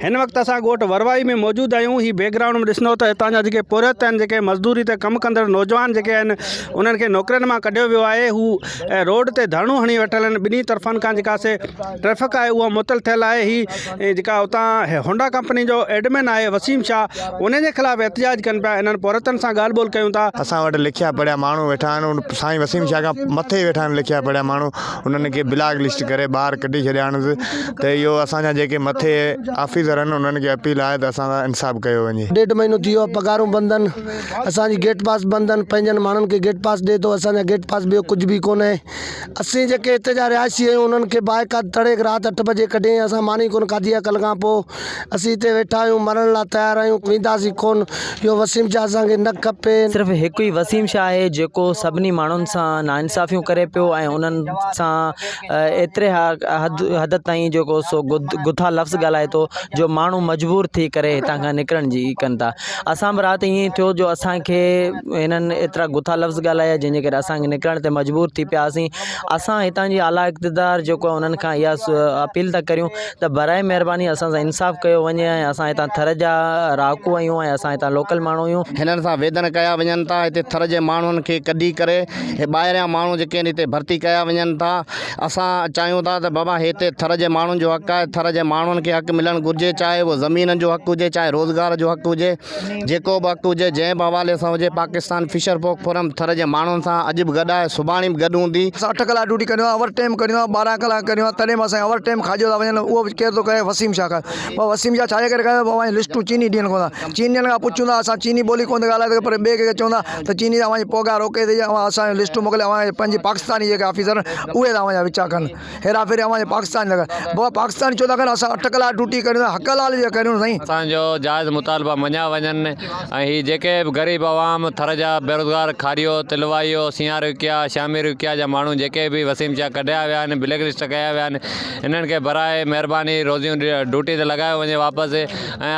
هن وقت اسان ڳوٺ وروائي ۾ موجود آهيون هي بيڪ گرائونڊ ۾ ڏسندو ته هتان جا جيڪي پورهيت آهن جيڪي مزدوري تي ڪم ڪندڙ نوجوان جيڪي آهن انهن کي نوڪرين مان ڪڍيو ويو آهي هو روڊ تي ڌرڻو هڻي ويٺل آهن ٻنهي طرفن کان جيڪا سي ٽريفڪ آهي اها معطل ٿيل آهي هي جيڪا اتان هونڊا ڪمپني جو ايڊمن آهي وسيم شاهه ان جي خلاف احتجاج ڪن پيا انهن پورهيتن سان ڳالهه ٻولهه ڪيون ٿا. اسان وٽ لکيا پڙهيا ماڻهو ويٺا آهن سائين وسيم شاهه کان مٿي ويٺا آهن لکيا پڙهيا ماڻهو انهن کي بلاڪ لسٽ ڪري ٻاهر ڪڍي ڇڏيانس ته اهو اسان جا جيڪي مٿي آفيسر آهن انهن کي اپيل آهي ته اسان سان انصاف ڪيو وڃي. ڏيڍ مهينو ٿي ويو آهي پگهارون بند آهن اسان جي گيٽ پاس بند آهن پنهنجن ماڻهن کي گيٽ پاس ڏي ٿو اسان جا گيٽ پاس ٻيو ڪجهه به ڪونهي اسين جيڪي هتي جا رهائشي آهيون انهن کي بائيڪاٽ تڙي رات اٺ بجي ڪڍيائين اسان ماني ڪونه کاڌي آهي ڪلهه کان پوء اسين هتي ويٺا آهيون مرڻ لاء تيار آهيون وينداسين ڪونه اهو وسيم شاهه اسان کي نه کپي. صرف هڪ ئي وسيم شاهه آهي جيڪو سڀني ماڻهن سان ناانصافيون ڪري پيو ۽ انهن سان ايتري حد حد تائين جيڪو سو گٿا لفظ ڳالهائي ٿو جو ماڻهو مجبور ٿي ڪري هتان کان نڪرڻ جي ڪن ٿا اسان به رات ائين ئي ٿيو جو اسانکي هنن ايترا گٿا لفظ ڳالهايا جنهن جي ڪري اسان کي نڪرڻ تي مجبور ٿي پياسين اسان هتان جي اعليٰ اقتدار جيڪو آهي انهن کان اها اپيل ٿا ڪريون ته برائي مهرباني اسان سان انصاف ڪيو وڃي ۽ اسان هتان ٿر جا رهاڪو آهيون ۽ اسان هتان لوڪل ماڻهو آهيون. هنن سان ويڌن ڪيا وڃن ٿا هتي ٿر جي ماڻهن کي ڪڍي ڪري هي ٻاهريان ماڻهو جيڪي آهن هتي ڀرتي ڪيا وڃن ٿا اسان چاهيون ٿا ته بابا هتي ٿر جي ماڻهن جو حق آهي ٿر جي ماڻهن کي حق ملڻ گهرجي چاهي اهو زمينن جو حق هجي چاهي روزگار جو حق هجي جيڪو به حق هجي جنهن به حوالي سان هجي Pakistan fisher folk forum Thar جي ماڻهن سان اڄ به گڏ آهي سڀاڻي به گڏ هوندي. اسان اٺ ڪلاڪ ڊيوٽي ڪريون ٿا اوور ٽيم ڪريون ٿا 12 ڪلاڪ ڪريون ٿا تڏهن به اسان کي اوور ٽيم کاڄيو ٿا وڃن اهو به ڪير ٿو ڪري وسيم شاهه ڪري بابا وسيم شاهه ڇا جي ڪري ڪري اوهان جي لسٽون چيني ڏين ڪونه ٿا چينين کان پڇون ٿا اسان چيني ٻولي ڪونه ٿا ڳالهائي سگهون پر ٻئي ڪنهن کي چون ٿا ته چيني اوهان جي پوگا روڪي ٿي اوهان اسان جون لسٽون موڪليو اوهان کي پنهنجي پاڪستاني جيڪي آفيسر آهن اهي ٿا اوهان جا وچا ڪن. هيرا ڦيري اوهان جي پاڪستان جا بابا پاڪستان ڇو ٿا ڪن اسان اٺ ڪلاڪ ڊيوٽي ڪريون ٿا حق حلال جا ڪريون سائين. اسان جو جائز مطالبا مڃيا وڃن ۽ هي جيڪي به غريب عوام ٿر جا بيروزگار کاريو، تلوائيو، سينهارڪيا، شاميرڪيا جا ماڻهو جيڪي به وسيم شاهه ڪڍيا ويا آهن بليڪ لسٽ ڪيا ويا آهن انهن کي براء مهرباني روزيون ڊيوٽي تي لڳايو وڃي واپس ۽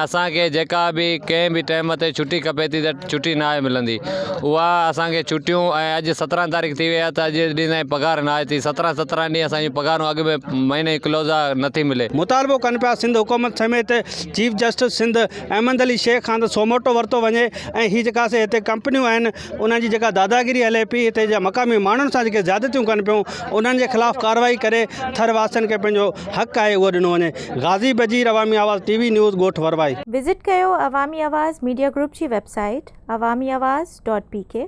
اسان کي جيڪا به ڪنهن به ٽيم تي ڇٽي کپي ٿي ته ڇٽي ناهي ملندي اها اسان کي ڇٽيون ۽ اڄ 17 تاريخ ٿي وئي آهي ته اڄ ڏينهن تائين پگهار ناهي ٿي 17 17 ڏينهن اسان جون پگهارون اڳ ۾ مهيني جي ڪلوز آهي نٿي ملي. مطالبو ڪن پيا سنڌ حڪومت سميت چيف جسٽس سنڌ احمد علي شيخ کان ته سوموٽو ورتو وڃي ۽ هي جيڪا سي هتي ڪمپنيون آهن انهن جي جيڪا داداگيري هلي پئي هتي جا مقامي ماڻهن سان جيڪي زيادتيون ڪن پيون انهن جي خلاف ڪارروائي ڪري ٿر واسين کي پنهنجو حق آهي اهو ڏنو وڃي غازي بجير عوامي آواز ٽي وي نيوز ڳوٺ وروائي. وزٽ ڪيو عوامي آواز ميڊيا گروپ جي web site Awami Awaz dot P K.